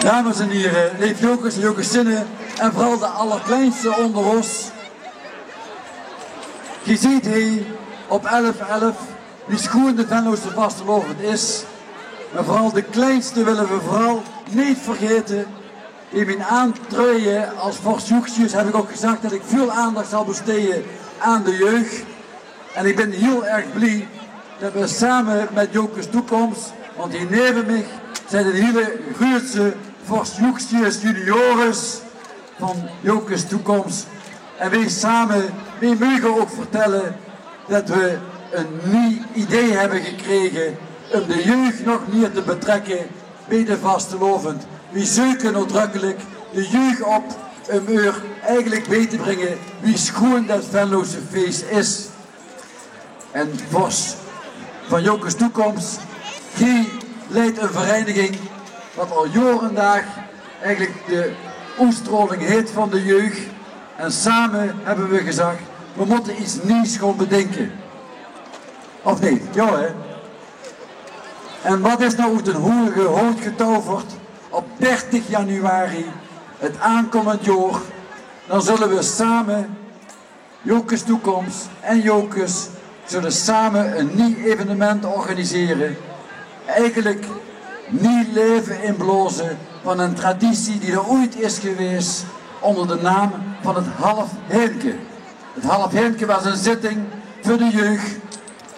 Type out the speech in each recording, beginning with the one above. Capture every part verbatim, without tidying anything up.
Dames en hiere, leef Jocus en Jocuszinne en veural de allerkleinste ónger ós. Geer zeet hie op elf elf wie sjoen de Venlose vastelaovend is. Mer veural de kleinste wille v'r veural neet vergaete. Bie mien aantraeje es vors Joechtsjus höb ich ouch gezag det ich väöl aandach zal besteje aan de jeug. En ich bön hiel erg blie det v'r same mit Jocus Toekoms, want hie neve mich zit eine hiele groeatse vors Joechtsjus juniores van Jocus Toekoms. En veer same, veer moge ouch vertèlle det v'r ein nuuj idee höbbe gekrege óm de jeug nog mieë te betrèkke bie de vastelaovend. Veer zeuke noadrökkelik de jeug op óm häör eigelik bie te bringe wie sjoen det Venlose fees is. En vors van Jocus Toekoms, geer leidj ein vereiniging wat al jaorendaag eigelik de oetstraoling haet van de jeug. En same höbbe v'r gezag, v'r mótte get nuuj gaon bedinke. Of neet? Jao, hè? En wat is noe oet de hoge hoot getoverd op dertig januari 't aankómmend jaor? Dan zölle v'r same, Jocus Toekoms en Jocus, zölle same ein nuuj evenement organisere. Eigelik nuuj laeve inblaoze van ein traditie die d'r oeats is gewaes ónger de naam van 't Half Heinke. 't Half Heinke waas ein zitting veur de jeug,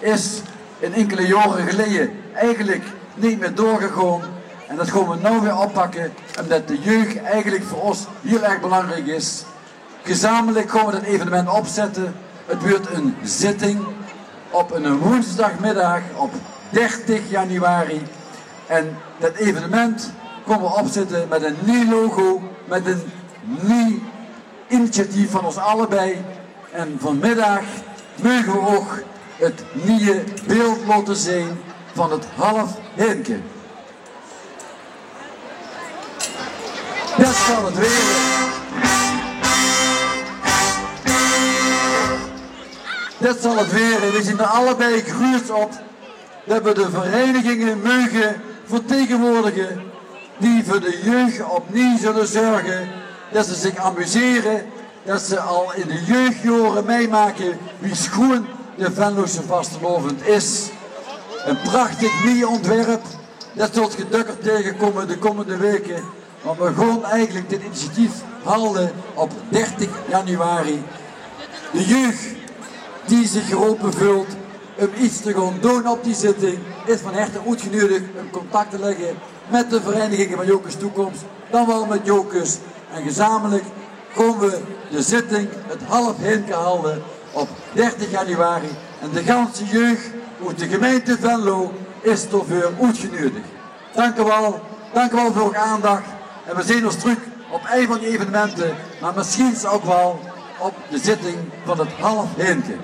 is ein inkele jaore geleje eigelik neet mieë doorgegange. En det gaon v'r noe weer oppakke, ómdet de jeug eigelik veur ós hiel erg belangriek is. Gezamelik gaon v'r det evenement opzètte. 't Weurt ein zitting op eine woensdagmiddaag op dertig januari. En det evenement gaon v'r opzètte mit ein nuuj logo, mit ein nuuj initiatief van ós allebei. En vanmiddaag moge v'r ouch 't nuuje beeld laote zeen van 't Half Heinke. Det zal 't waere. Det zal 't waere. Veer zeen d'r allebei gruuts op det v'r de vereiniginge moge vertegenwoordige die veur de jeug opnuuj zölle zörge, det ze zich amusere, det ze al in de jeugjaore mitmake wie sjoen de Venlose vastelaovend is. Ein prachtig nuuj óntwerp. Det zult geer dökker taengekómme de kómmende waeke. Want v'r gaon eigelik dit initiatief halde op dertig januari. De jeug die zich gerope veult óm get te gaon doon op die zitting, is van harte oetgenuuedig óm contact te lègke mit de vereiniginge van Jocus Toekoms, dan waal mit Jocus. En gezamelik gaon v'r de zitting 't Half Heinke halde op dertig januari. En de ganse jeug oet de gemeinte Venlo is daoveur oetgenuuedig. Dank uch waal. Dank uch waal veur eur aandach. En v'r zeen ós trök op ein van die evenemente, mer mesjiens ouch waal op de zitting van 't Half Heinke.